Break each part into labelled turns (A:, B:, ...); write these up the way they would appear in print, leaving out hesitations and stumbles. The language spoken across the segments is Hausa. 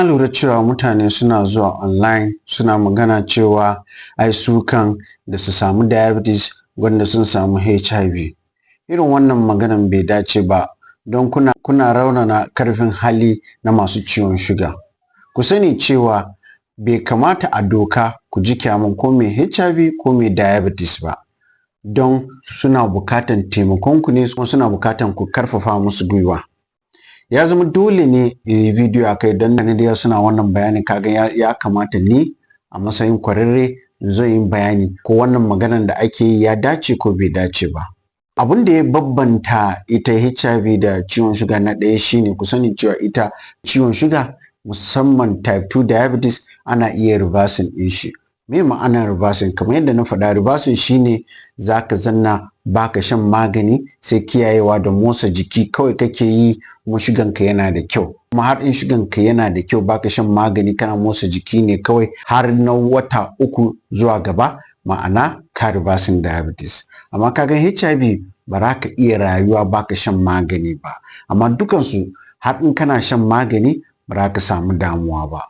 A: Na lura cewa mutane suna zuwa online suna magana cewa ai su kan da su samu diabetes gwanda sun samu HIV. Irin wannan maganan bai dace ba, don kuna raunana karfin hali na masu ciwon shuga. Ku sani cewa bai kamata a doka ku ji kyaman ko mai HIV ko mai diabetes ba, don suna bukatan taimakonku ne, kuma suna bukatan ku karfafa musu gwiwa. Ya zama dole ne in yi bidiyo a kai, don dai suna wannan bayanin. Kaga ya kamata ni a matsayin kwararre in zo yin bayani ko wannan maganan da ake yi ya dace ko bai dace ba. Abin da ya bambanta ita HIV da ciwon shuga, na ɗaya shine ku sani cewa ita ciwon shuga, musamman type 2 diabetes, ana iya reversing ɗin shi. Me ma'anar reversing? Kamar yadda na faɗa, reversing shine zaka zanna baka shan magani, sai kiyayewa da motsa jiki kawai kake yi, kuma shuganka yana da kyau. Kuma har in shuganka yana da kyau, baka shan magani, kana motsa jiki ne kawai har na wata 3 zuwa gaba, ma'ana ka reversing diabetes. Amma ka ga HIV, ba za ka iya rayuwa baka shan magani ba. Amma dukansu, har in kana shan magani, ba za ka samu damuwa ba.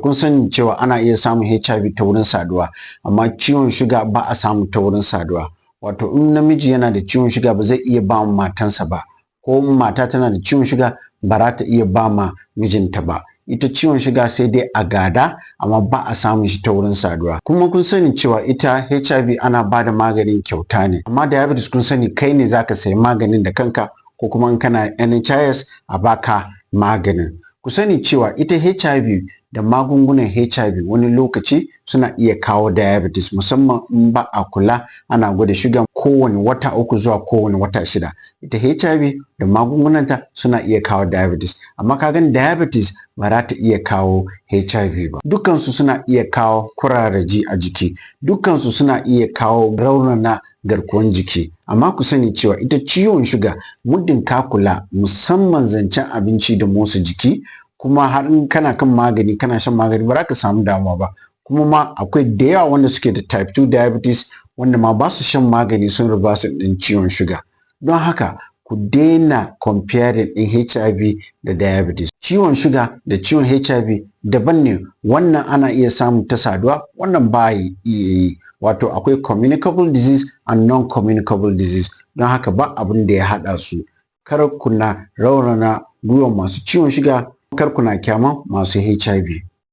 A: Kun sani cewa ana iya samun HIV ta wurin saduwa, amma ciwon shuga ba a samu ta wurin saduwa. Wato in namiji yana da ciwon shuga, ba zai iya ba matansa ba, ko in mata tana da ciwon shuga, ba za ta iya ba ma mijinta ba. Ita ciwon shuga sai dai a gada, amma ba a samun shi ta wurin saduwa. Kuma kun sani cewa ita HIV ana ba da maganin kyauta ne, amma diabetes, kun sani, kai ne zaka sayi maganin da kanka, ko kuma in kana NHIS a baka maganin. Ku sani cewa ita HIV da magungunan HIV wani lokaci suna iya kawo diabetes, musamman in ba a kula ana gwada shuga kowane wata 3 zuwa kowane wata 6. Ita HIV da magungunanta suna iya kawo diabetes, amma ka gan diabetes ba za ta iya kawo HIV ba. Dukansu suna iya kawo kuraraji a jiki, dukansu suna iya kawo raunana garkuwan jiki. Amma ku sani cewa ita ciwon shuga, muddin ka kula, musamman zancen abinci da motsa jiki, kuma har in kana kan magani, kana shan magani, ba za ka samu damuwa ba. Kuma ma akwai da yawa wanda suke da type 2 diabetes wanda ma ba su shan magani, sun reverse ɗin ciwon shuga. Don haka ku daina comparing ɗin HIV da diabetes. Ciwon shuga da ciwon HIV daban ne. Wannan ana iya samun ta saduwa, wannan ba iya yi. Wato akwai communicable disease and non-communicable disease. Don haka ba abin da ya haɗa su. Kar kuna raunana gwiwan masu ciwon shuga, kar kuna kyaman masu HIV.